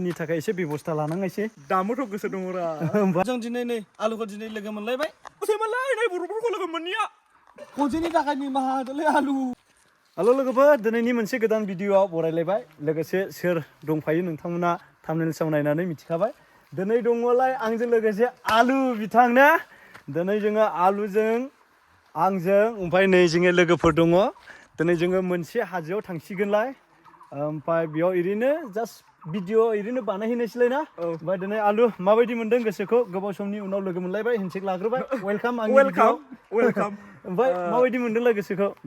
नि थाखाय एसे बेबस्था लानांगायसै दामोथ' गोसो दङरा होमबा जों दिनै नै आलुखौ दिनै लोगो मोनलायबाय मोनलाय नै बर'फोरखौ लोगो मोननिया खनसेनि थाखाय निमाहा होदोलै आलु हेल' लोगोफोर दिनैनि मोनसे गोदान भिडिअ'आव बरायलायबाय लोगोसे सोर दंफायो नोंथांमोना थाम्बनेलआव नायनानै मिथिखाबाय दिनै दङलाय आंजों लोगोसे आलु बिथां ना दिनै जोङो आलुजों आंजों ओमफ्राय नै जोङो लोगोफोर दङ दिनै जोङो मोनसे हाजोआव थांसिगोनलाय ओमफ्राय बेयाव ओरैनो जास्ट भिडिअ ओरैनो बानायहैनोसैलाय ना ओमफ्राय दिनै आलु माबायदि मोनदों गोसोखौ गोबाव समनि उनाव लोगो मोनलायबाय हेन्डसेक लाग्रोबाय वेलकाम आंनि भिडिअ वेलकाम ओमफ्राय माबायदि मोनदोंलाय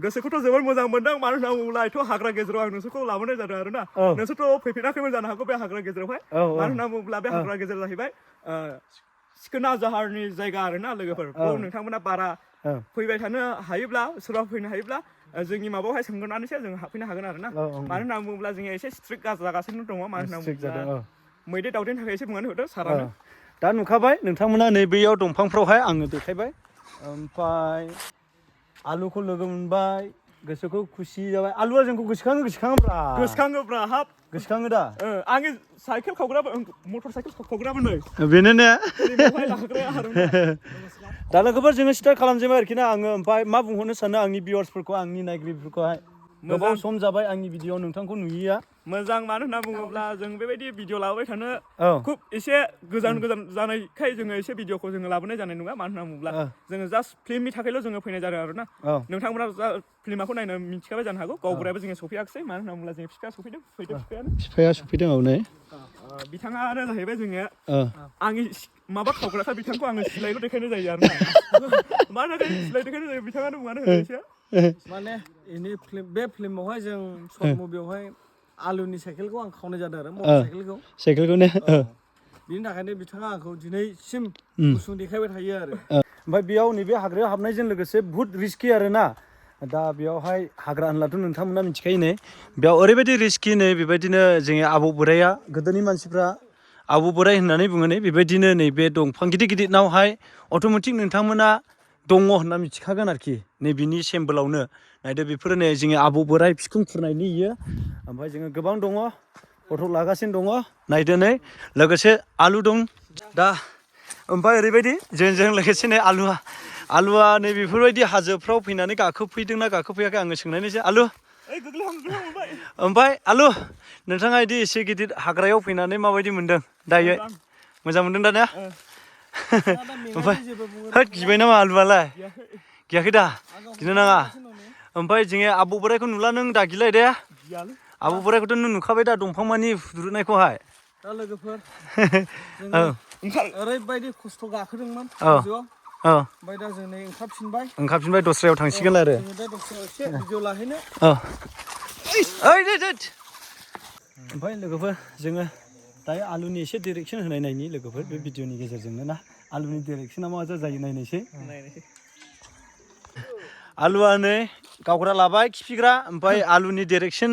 गोसोखौथ' जोबोर मोजां मोनदों मानो होनना बुङोब्ला एथ' हाग्रा गेजेराव आं नोंसोरखौ लाबोनाय जादों आरोना नोंसोरथ' फैफेराखैमोन जानो हागौ बे हाग्रा गेजेरावहाय मानो होनना बुङोब्ला बे हाग्रा गेजेर जाहैबाय सिखोना जाहारनि जायगा आरोना लोगोफोर बेयाव नोंथांमोना बारा फैबाय थानो हायोब्ला सोरबा फैनो हायोब्ला जोंनि माबायावहाय सोंगोरनानैसो जों हाबफैनो हागोन आरोना मानो होनना बुङोब्ला जोङो एसे स्ट्रिक्ट जागासिनो दङ मानो होनना बुङोब्ला मैदेर दावदेरनि थाखाय एसे बुंनानै होदो सारानो दा नुखाबाय नोंथांमोना नै बैयाव दंफांफ्रावहाय आङो देखायबाय ओमफ्राय आलुखौ लोगो मोनबाय गोसोखौ खुसि जाबाय आलुआ जोंखौ गोसोखाङोब्रा हाब गोसोखाङो दा आंनि साइकेल खावग्राबो मटर साइकेल खावग्राबो नै बेनो ने दा लोगोफोर जोङो स्टार्ट खालामजोबबाय आरोखि ना आङो ओमफ्राय मा बुंहरनो सानो आंनि भिउवार्सफोरखौ आंनि नायगिरिफोरखौहाय गोबाव सम जाबाय आंनि भिडिअ नोंथांखौ नुयिया मोजां मानो होनना बुङोब्ला जों बेबायदि भिडिअ लाबोबाय थानो खुब एसे गोजान जानायखाय जोङो एसे भिडिअखौ जोङो लाबोनाय जानाय नङा मानो होनना बुङोब्ला जोङो जास्ट फिल्मनि थाखायल' जोङो फैनाय जादों आरोना नोंथांमोना फिल्मखौ नायनो मिथिखाबाय जानो हागौ गावबुरायाबो जोङो सफैयाखिसै मानो होनना बुङोब्ला जोङो बिफाया सफैदों बिफाया सफैदों औ नै बिथाङानो जाहैबाय जोङो आंनि माबा खावग्राखा बिथांखौ आङो सिलायल' देखायनाय जायो आरोना मानो थाखाय सिलाय देखायनाय जायो बिथाङानो बुंनानै होदो एसे माने बे फिल्मावहाय जों सर्ट मुभियावहाय आलुनि साइकेलखौ आं खावनाय जादों आरो मटर साइकेलखौ ने बिनि थाखायनो बिथाङा आंखौ दिनैसिम गुसुं देखायबाय थायो आरो ओमफ्राय बेयाव नैबे हाग्रायाव हाबनायजों लोगोसे बुहुत रिस्कि आरोना दा बेयावहाय हाग्रा होनब्लाथ' नोंथांमोना मिथिखायो नै बेयाव ओरैबायदि रिस्कि नै बेबायदिनो जोंनि आबौ बोराइया गोदोनि मानसिफ्रा आबौ बोराइ होननानै बुङो नै बेबायदिनो नैबे दंफां गिदिर गिदिरनावहाय अट'मेटिक नोंथांमोना दङ होनना मिथिखागोन आरोखि नै बिनि सेम्पोलावनो नायदो बेफोरो नै जोंनि आबौ बोराइ बिखुं खुरनायनि इयो ओमफ्राय जोङो गोबां दङ फट' लागासिनो दङ नायदो नै लोगोसे आलु दं दा ओमफ्राय ओरैबायदि जोंजों लोगोसे नै आलुआ नै बेफोरबायदि हाजोफ्राव फैनानै गाखोफैदोंना गाखोफैयाखै आङो सोंनायनोसै आलु ओमफ्राय आलु नोंथाङा बिदि एसे गिदिर हाग्रायाव फैनानै माबायदि मोनदों दायो मोजां मोनदों दा ने ओमफ्राय होद गिबाय नामा आलुआलाय गियाखै दा गिनो नाङा ओमफ्राय जोङो आबौ बोराइखौ नुला नों दा गिलाय दे आबौ बोराइखौथ' नों नुखाबाय दा दंफां मानि फुद्रुनायखौहाय दा लोगोफोर ओरैबायदि खस्थ' गाखोदोंमोन गोजौआव ओमफ्राय दा जों नै ओंखारफिनबाय दस्रायाव थांसिगोन आरो जोङो दा दस्रायाव एसे भिडिअ लाहैनो ओमफ्राय लोगोफोर जोङो दायो आलुनि एसे डिरेक्सन होनाय नायनि लोगोफोर बे भिडिअनि गेजेरजोंनो ना आलुनि डिरेक्सना मा जायो नायनोसै आलुआ नै गावग्रा लाबाय खिफिग्रा ओमफ्राय आलुनि डिरेक्सन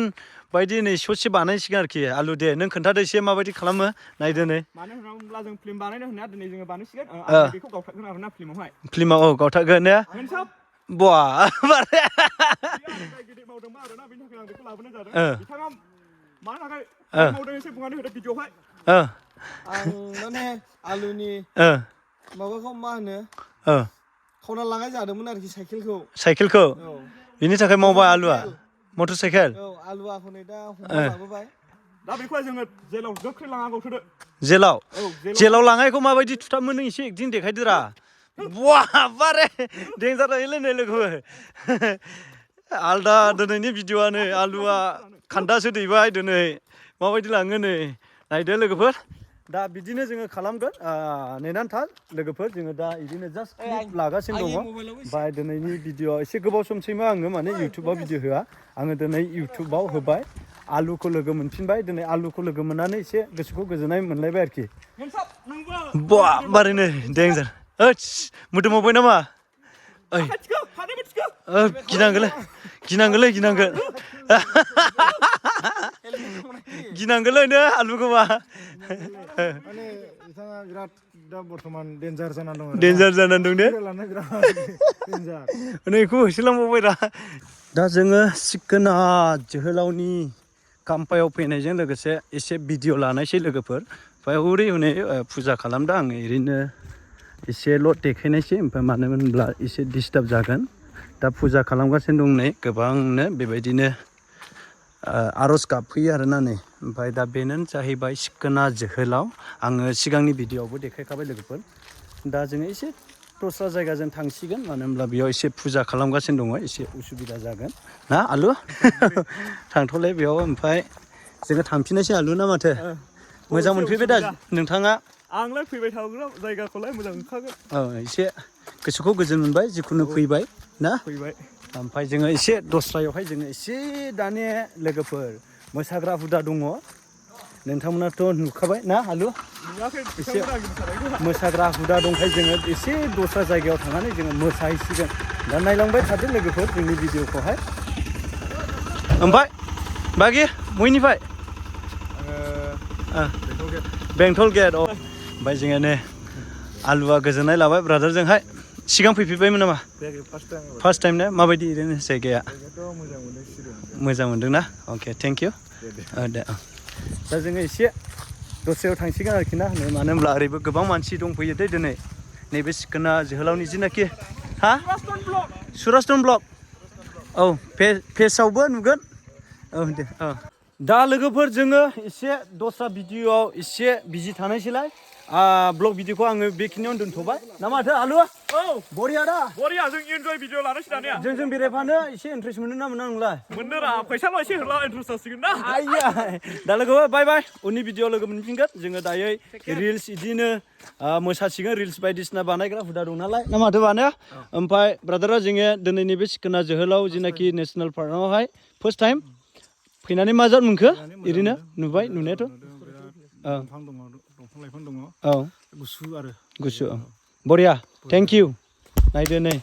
बायदि नै ससे बानायसिगोन आरोखि आलु दे नों खोन्थादो एसे माबायदि खालामो नायदो नै मानो होनना बुङोब्ला जों फिल्म बानायनो होननाया दिनै जोङो बानायसिगोन बेखौ गावथारगोन आरोना फिल्माव औ गावथारगोन ने बा गिदिर मावदोंबा आरोना बेनि थाखाय आं बेखौ लाबोनाय जादों बिथाङा मानि थाखाय मावदों एसे बुंनानै होदो भिडिअआवहाय आं माने आलुनि माबाखौ मा होनो खावना लांनाय जादोंमोन आरोखि साइकेलखौ बिनि थाखाय मावबाय आलुआ मटर साइकेल आलुआखौ नै दा हमना लाबोबाय दा बेखौहाय जोङो जेलाव गोख्रै लाङा गावसोदो जेलाव लांनायखौ माबायदि थुथाबमोन नों एसे एक्टिं देखायदोरा बारे देन्जार जायोलै नै लोगो आलदा दिनैनि भिडिअआनो आलुआ खान्दासो दैबाय दिनै माबायदि लाङो नै नायदो लोगोफोर दा बिदिनो जोङो खालामगोन नेनानै था लोगोफोर जोङो दा बिदिनो जास्ट क्लिप लागासिनो दङ ओमफ्राय दिनैनि भिडिअ एसे गोबाव समसैमो आङो माने इउटुबाव भिडिअ होआ आङो दिनै इउटुबाव होबाय आलुखौ लोगो मोनफिनबाय दिनै आलुखौ लोगो मोननानै एसे गोसोखौ गोजोननाय मोनलायबाय आरोखि बारे नै देन्जार मोदोमावबाय नामा गिनांगोनलै गिनांगोनलै नो आलुखौबा माने बिथाङा बिराद दा बर्थमान डेन्जार जानानै दं ने नै बेखौ होसोलांबावबाय दा जोङो सिखोना जोहोलावनि काम्पायाव फैनायजों लोगोसे एसे भिडिअ लानायसै लोगोफोर ओमफ्राय हरै हनै फुजा खालामदों आं ओरैनो एसेल' देखायनायसै ओमफ्राय मानो होनब्ला एसे डिस्टार्ब जागोन दा फुजा खालामगासिनो दं नै गोबांनो बेबायदिनो आर'ज गाबफैयो आरोना नै ओमफ्राय दा बेनो जाहैबाय सिखोना जोहोलाव आङो सिगांनि भिडिअआवबो देखायखाबाय लोगोफोर दा जोङो एसे दस्रा जायगाजों थांसिगोन मानो होनब्ला बेयाव एसे फुजा खालामगासिनो दङ एसे उसुबिदा जागोन ना आलु थांथ'लाय बेयाव ओमफ्राय जोङो थांफिननोसै आलु ना माथो मोजां मोनफैबाय दा नोंथाङा आंलाय फैबाय थाग्रा जायगाखौलाय मोजां मोनखागोन एसे गोसोखौ गोजोन मोनबाय जिखुनु फैबाय ना फैबाय ओमफ्राय जोङो एसे दस्रायावहाय जोङो एसे दानि लोगोफोर मोसाग्रा हुदा दङ नोंथांमोनाथ' नुखाबाय ना आलु एसे मोसाग्रा हुदा दंखाय जोङो एसे दस्रा जायगायाव थांनानै जोङो मोसाहैसिगोन दा नायलांबाय थादो लोगोफोर जोंनि भिडिअखौहाय ओमफ्राय बागि बयनिफ्राय बेंटल गेट ओमफ्राय जोङो नै आलुआ गोजोननाय लाबाय ब्रादारजोंहाय सिगां फैफेरबायमोन नामा फार्स्ट टाइम ना माबायदि ओरैनो जायगाया मोजां मोनदों ना अके थेंक इउ दे दा जोङो एसे दस्रायाव थांसिगोन आरोखि ना मानो होनब्ला ओरैबो गोबां मानसि दंफैयो दे दिनै नैबे सिखोना जोहोलावनि जिनाखि हा सुरास्टन ब्लक औ फेसआवबो नुगोन औ दे दा लोगोफोर जोङो एसे दस्रा भिडिअआव एसे बिजि थानायसैलाय ब्लग भिडिअखौ आङो बेखिनियावनो दोनथ'बाय ना माथो आलु औ बरिया दा बरिया जों इन्जय भिडिअ लानोसै दानिया जों बेरायफानो एसे इन्ट्रेस्ट मोनो ना मोना नोंलाय मोननो रा फैसाल' एसे होला इन्ट्रेस्ट जासिगोन ना आइया दा लोगोफोर बाय बाय उननि भिडिअ लोगो मोनफिनगोन जोङो दायो रिल्स इदिनो मोसासिगोन रिल्स बायदिसिना बानायग्रा हुदा दं नालाय ना माथो बानाया ओमफ्राय ब्रादारा जोङो दिनै नैबे सिखोना जोहोलाव जिनाखि नेसनेल पार्कआवहाय फार्स्ट टाइम फैनानै मा जाद मोनखो ओरैनो नुबाय नुनायाथ' दंफां दङ दंफां लाइफां दङ औ गुसु आरो गुसु बरिया थेंक इउ नायदो नै